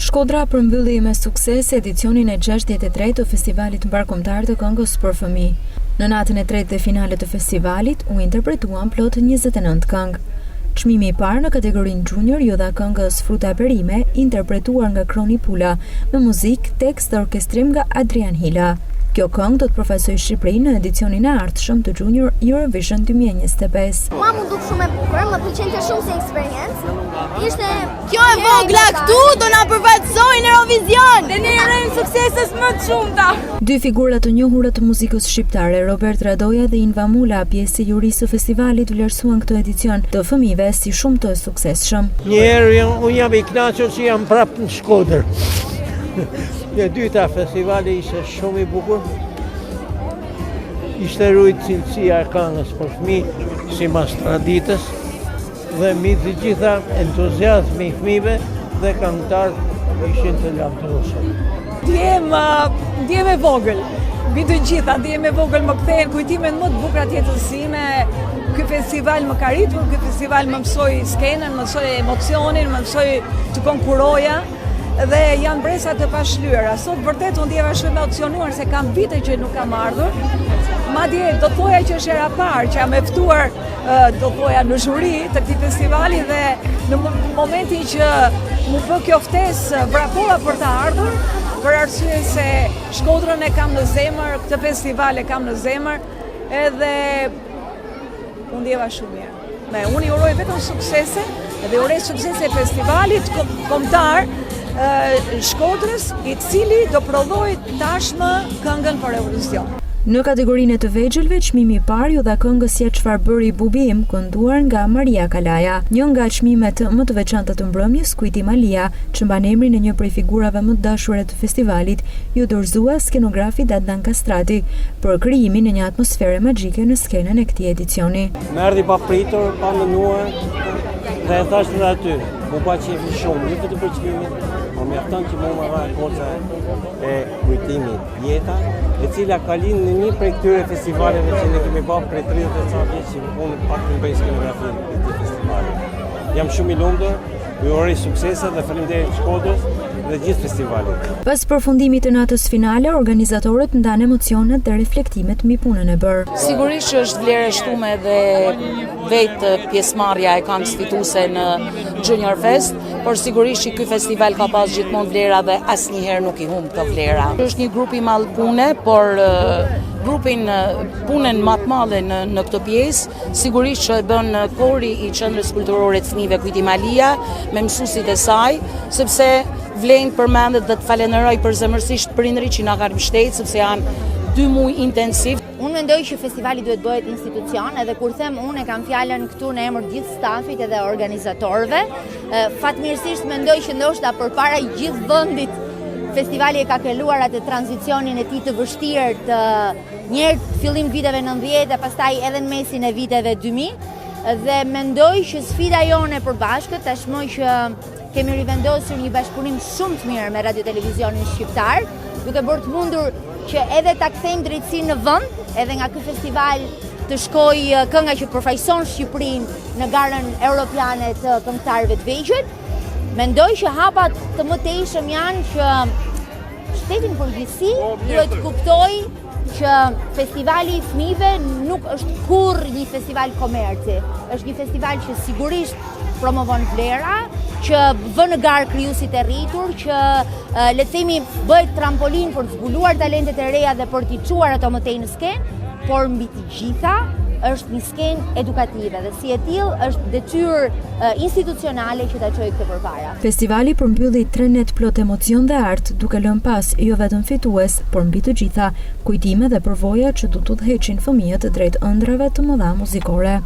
Shkodra përmbylli me sukses edicionin e 63 të Festivalit Mbarëkombëtar të Këngës për Fëmijë. Në natën e tretë dhe finale të festivalit u interpretuan plot 29 këngë. Çmimi i parë në kategorinë Junior iu dha këngës Fruta e Perime, interpretuar nga Kroni Pula, me muzikë, tekst dhe orkestrim nga Adrian Hila. Kjo këngë do të përfaqësojë Shqipërinë në edicionin e ardhshëm të Junior Eurovision 2025. Mua m'u duk shumë e bukur, më pëlqente shumë si eksperiencë. Ishte Kjo e vogla këtu do na përfaqësojë në Eurovision. Dhe ne urojmë suksese më të shumta. Dy figura të njohura të muzikës shqiptare, Robert Radoja dhe Inva Mula, pjesë e jurisë së festivalit, vlerësuan këtë edicion të fëmijëve si shumë të suksesshëm. Një herë unë jam i kënaqur që jam prapë në Shkodër. E dyta, festivali ishte shumë i bukur. Ishte rujt cilësia e këngës për fëmijë, sipas traditës, dhe mbi të gjitha entuziazmi i fëmijëve dhe këngëtarët ishin të lavdërueshëm. Ndihem, ndihem e vogël, mbi të gjitha, ndihem e vogël, më kthehen kujtimet më të bukura të jetës sime, ky festival më ka rritur, ky festival më mësoi skenën, më mësoi emocionin, më mësoi të konkuroja, dhe janë mbresa të pashlyera. Sot vërtet u ndjeva shumë emocionuar se kam vite që nuk kam ardhur. Madje do thoja që është hera e parë që jam e ftuar do thoja në zhuri të këtij festivali dhe në momentin që m'u bë kjo ftesë vrapova për të ardhur, për arsye se Shkodrën e kam në zemër, këtë festival e kam në zemër, edhe u ndjeva shumë mirë. Me, unë i uroj vetëm suksese dhe uroj suksese festivalit kombëtar Shkodrës, i cili do prodhojë tashmë këngën për Eurovision. Në kategorinë e të vegjëlve, çmimi i parë iu dha këngës Ja çfarë bëri bubi im, kënduar nga Maria Kalaja. Një nga çmimet më të veçanta të mbrëmjes, Kujtim Alia, që mban emrin e një prej figurave më të dashura të festivalit, iu dorëzua skenografit Adnan Kastrati për krijimin e një atmosfere magjike në skenën e këtij edicioni. Më erdhi papritur, pa menduar dhe e thashë edhe aty, m'u pa qejfi shumë, jo vetëm për çmimin, por mjafton që mua më dha goca e Kujtimit, Jeta, e cila ka lind në një prej këtyre festivaleve që ne kemi bërë prej 30 e ca vjet që unë pak të bëj skenografinë e këtij festivali. Jam shumë i lumtur, ju uroj suksese dhe faleminderit Shkodrës dhe gjithë festivalit. Pas përfundimit të natës finale, organizatorët ndanë emocionet dhe reflektimet mbi punën e bërë. Sigurisht që është vlerë e shtume dhe vetë pjesëmarrja e këngës fituese në Junior Fest, por sigurisht që ky festival ka pas gjithmonë vlera dhe asnjëherë nuk i humb këto vlera. Është një grup i madh pune, por grupin punën më të madhe në në këtë pjesë, sigurisht që e bën kori i Qendrës Kulturore të Fëmijëve Kujtim Alia me mësuesit e saj, sepse vlen të përmendet dhe të falenderoj përzemërsisht prindërit që na kanë mbështetur sepse janë dy muaj intensiv. Unë mendoj që festivali duhet bëhet institucion, edhe kur them unë e kam fjalën këtu në emër gjithë stafit edhe organizatorëve. Fatmirësisht mendoj që ndoshta përpara gjithë vendit festivali e ka kaluar atë tranzicionin e tij të vështirë të njëherë fillim viteve 90 e pastaj edhe në mesin e viteve 2000 dhe mendoj që sfida jonë e përbashkët tashmë që kemi rivendosur një bashkëpunim shumë të mirë me Radio Televizionin Shqiptar, duke bërë të mundur që edhe ta kthejmë drejtësinë në vend, edhe nga ky festival të shkojë kënga që përfaqëson Shqipërinë në garën europiane të këngëtarëve të vegjël. Mendoj që hapat të mëtejshëm janë që shteti në përgjithësi duhet të kuptojë që festivali i fëmijëve nuk është kurrë një festival komerci. Është një festival që sigurisht promovon vlera, që vë në garë krijuesit e rritur, që le të themi bëhet trampolinë për të zbuluar talentet e reja dhe për t'i çuar ato më tej në skenë, por mbi të gjitha është një skenë edukative dhe si e tillë është detyrë institucionale që ta çojë këtë përpara. Festivali përmbylli tre net plot emocion dhe art, duke lënë pas jo vetëm fitues, por mbi të gjitha, kujtime dhe përvoja që do të udhëheqin fëmijët drejt ëndrrave të mëdha muzikore.